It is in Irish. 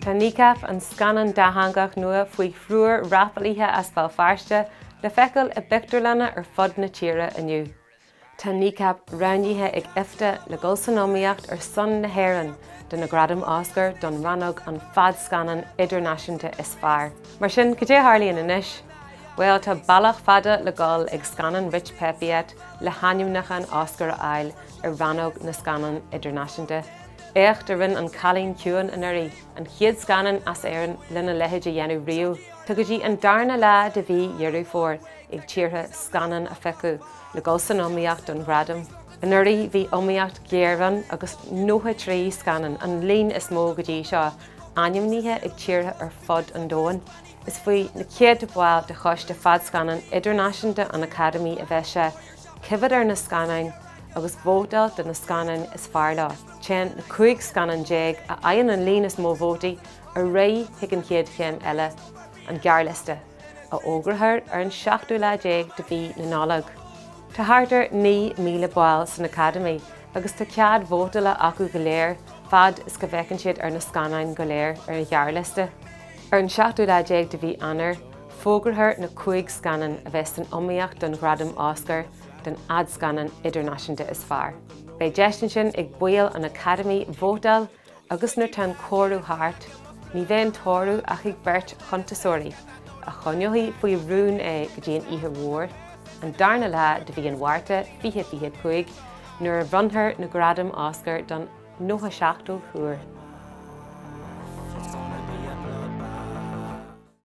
Tá Kneecap, an scannán dátheangach nua faoi thriúr rapálaithe as Béal Feirste, le feiceáil i bpictiúrlanna ar fud na tíre inniu. Tá Kneecap roghnaithe ag IFTA le dul san iomaíocht ar son na hÉireann do na Gradaim Oscar don rannóg an Fadscannán Idirnáisiúnta is Fearr. Mar sin, cad é a tharlaíonn anois? Bhuel, tá bealach fada le dul ag scannán Rich Peppiatt le hainmniúchán Oscar a fháil i rannóg na scannán idirnáisiúnta. Éacht a rinne An Cailín Ciúin anuraidh, an chéad scannán as Éirinn lena leithéid a dhéanamh riamh. Tá go dtí an darna lá de mhí Dheireadh Fómhair ag tíortha scannán a phiocadh le dul san iomaíocht don ghradam. Anuraidh bhí iomaíocht ghéar ann agus 93 scannán, an líon is mó go dtí seo, ainmnithe ag tíortha ar fud an domhain. Is faoi na céadta ball de Choiste Fadscannán Idirnáisiúnta an Academy a bheas sé coimhéad ar na scannáin agus vótáil do na scannáin is fearr leo. Téann na 15 scannán a fhaigheann an líon is mó vótaí ar aghaidh chuig an chéad chéim eile, an gearrliosta. a fhógrófar ar an seachtú lá déag de mhí na Nollag. Tá thart ar 9,000 ball san Academy agus tá cead vótála acu go léir fad is go bhféachann siad ar na scannáin go léir ar an ghearrliosta. Ar an seachtú lá déag de mhí Eanáir, fógrófar na 5 scannán a bheas san iomaíocht don Ghradam Oscar don Fhadscannán Idirnáisiúnta is Fearr. Beidh deis ansin ag baill an Academy vótáil Agus nuair tá an comhaireamh thart, ní bheidh an toradh ach ag beirt chuntasóirí, a choinneoidh faoi rún é go dtí an oíche mhór, an darna lá de mhí an Mhárta 2025, nuair a bhronnfar na gradaim Oscar don 97ú huair.